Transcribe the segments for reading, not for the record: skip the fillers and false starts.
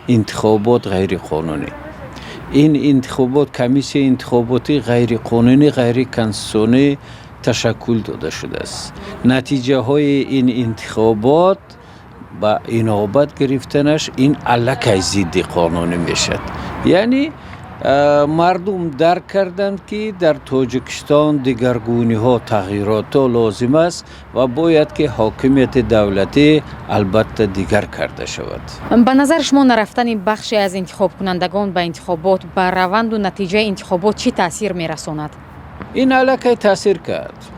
Интихобот ғайриқонунӣ, ин интихобот, комиссияи интихоботӣ ғайриқонунӣ, ғайриконститутсионӣ ташаккул дода шудааст. Натиҷаҳои ин интихобот ба инобат гирифтанаш ин аллакай зидди қонунӣ мешавад. Яъне мардум дарк карданд, ки дар Тоҷикистон дигаргуниҳо, тағйиротҳо лозим аст ва бояд, ки ҳокимияти давлатӣ албатта дигар карда шавад. Ба назари шумо, нарафтани бахше аз интихобкунандагон ба интихобот ба раванду натиҷаи интихобот чӣ таъсир мерасонад? Ин аллакай таъсир кард,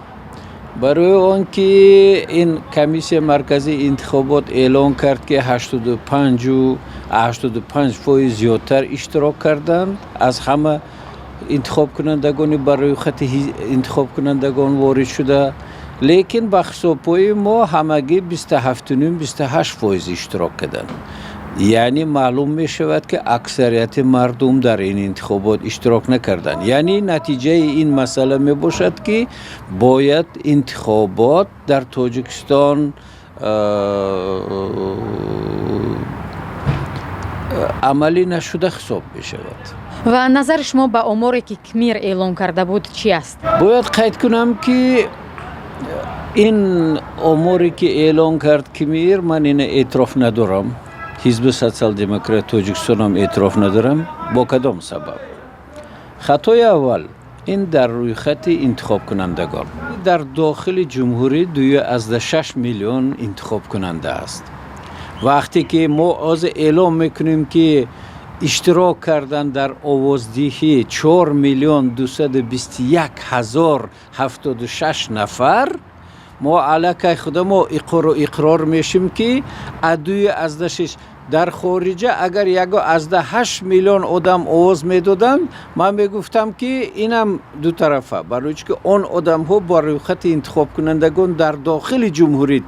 барои он ки ин Комиссияи марказии интихобот эълон кард, ки 85% зиёдтар иштирок карданд аз ҳама интихобкунандагони ба рӯйхати интихобкунандагон ворид шуда, лекин ба ҳисобҳои мо ҳамагӣ 27,5, 28% иштирок карданд. Яъне маълум мешавад, ки аксарияти мардум дар ин интихобот иштирок накарданд. Яъне натиҷаи ин масъала мебошад, ки бояд интихобот дар Тоҷикистон амалӣ нашуда ҳисоб мешавад. Ва назари шумо ба оморе, ки КМИР эълон карда буд, чӣ аст? Бояд қайд кунам, ки ин оморе, ки эълон кард КМИР, ман ина эътироф надорам, Ҳизби Социал-демократ Тоҷикистонам эътироф надорам. Бо кадом сабаб? Хатои аввал ин дар рӯйхати интихобкунандагон. Дар дохили ҷумҳурӣ 2,6 миллион интихобкунанда аст. Вақте ки мо ҳозир эълон мекунем, ки иштирок кардан дар овоздиҳӣ 4 221 076 нафар, мо аллакай худамо иқору иқрор мешим, ки аз 2,6 дар хориҷа агар 1,8 миллион одам овоз медоданд, ман мегуфтам, ки инам дутарафа, барои чи ки он одамҳо ба рӯйхати интихобкунандагон дар дохили ҷумҳурӣ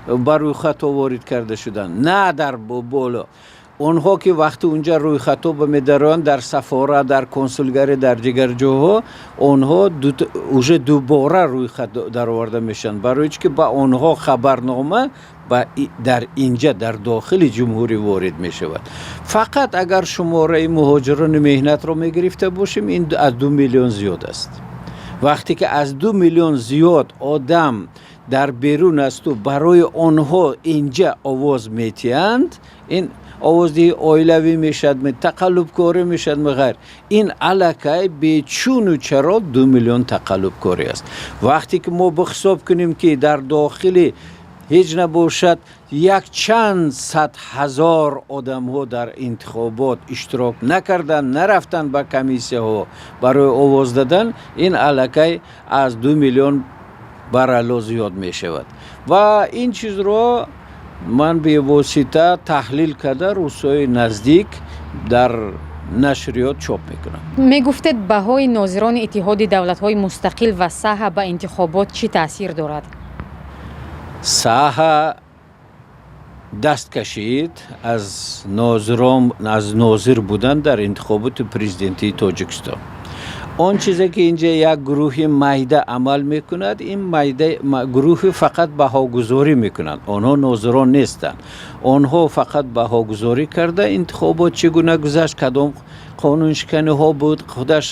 ба рӯйхатҳо ворид карда шуданд, на дар боло. Онҳо ки вақти унҷа рӯйхатҳо ба медароянд, дар сафора, дар консулгарӣ, дар дигар ҷоҳо, онҳо уже дубора рӯйхат дароварда мешаванд, барои чи ки ба онҳо хабарнома дар инҷа, дар дохили ҷумҳурӣ ворид мешавад. Фақат агар шумораи муҳоҷирони меҳнатро мегирифта бошем, ин аз 2 миллион зиёд аст. Вақте ки аз 2 миллион зиёд одам дар берун асту барои онҳо инҷа овоз метиҳанд, ин овоздиҳии оилавӣ мешавад, тақаллубкорӣ мешавад, ғайр. Ин аллакай бечуну чаро 2 миллион тақаллубкорӣ аст. Вақте ки мо бихисоб кунем, ки дар дохили ҳеҷ набошад якчанд сад ҳазор одамҳо дар интихобот иштирок накарданд, нарафтанд ба комиссияҳо барои овоз додан, ин аллакай аз 2 миллион барало зиёд мешавад. Ва ин чизро ман бевосита таҳлил карда, рӯзҳои наздик дар нашриёт чоп мекунам. Мегуфтед, баҳои нозирони Иттиҳоди давлатҳои мустақил ва САҲА ба интихобот чӣ таъсир дорад? САҲА даст кашид аз нозирон, аз нозир будан дар интихоботи президентии Тоҷикистон. Он чизе ки инҷа як гурӯҳи майда амал мекунад, ин майда гурӯҳи фақат баҳогузорӣ мекунанд, онҳо нозирон нестанд. Онҳо фақат баҳогузорӣ карда, интихобот чӣ гуна гузашт, кадом қонуншиканиҳо буд, худаш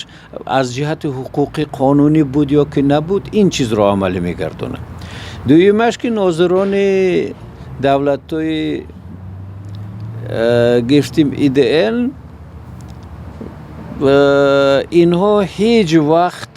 аз ҷиҳати ҳуқуқӣ қонунӣ буд ё ки набуд, ин чизро амалӣ мегардонад. Дуюмаш, ки нозирони давлатҳои гирифтим ИДН, инҳо ҳеҷ вақт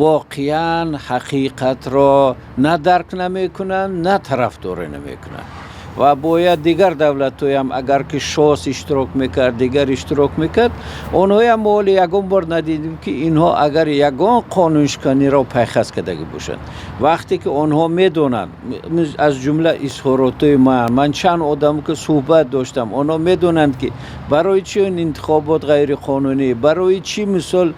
воқеан ҳақиқатро на дарк намекунанд, на тарафдорӣ намекунанд. Ва бояд дигар давлатҳоям, агар ки ШОС иштирок мекард, дигар иштирок мекард, онҳоям мо ҳоле ягон бор надидем, ки инҳо агар ягон қонуншиканиро пайхас кардагӣ бошанд. Вақте ки онҳо медонанд, аз ҷумла изҳоротҳои ман чанд одам ки суҳбат доштам, онҳо медонанд, ки барои чӣ ин интихобот ғайриқонунӣ, барои чӣ, мисол,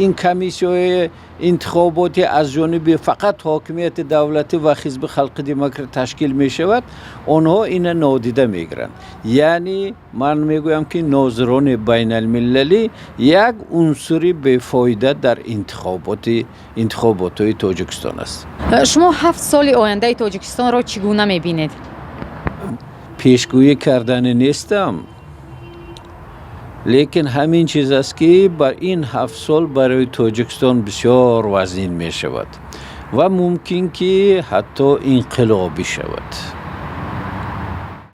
ин комиссияҳои интихоботӣ аз ҷониби фақат ҳокимияти давлатӣ ва Ҳизби Халқи Демократ ташкил мешавад, онҳо ина нодида мегиранд. Яъне ман мегӯям, ки нозирони байналмилалӣ як унсури бефоида дар интихоботҳои Тоҷикистон аст. Шумо 7 соли ояндаи Тоҷикистонро чӣ гуна мебинед? Пешгӯӣ кардани нестам, лекин ҳамин чиз аст, ки бар ин 7 сол барои Тоҷикистон бисёр вазнин мешавад ва мумкин, ки ҳатто инқилобӣ шавад.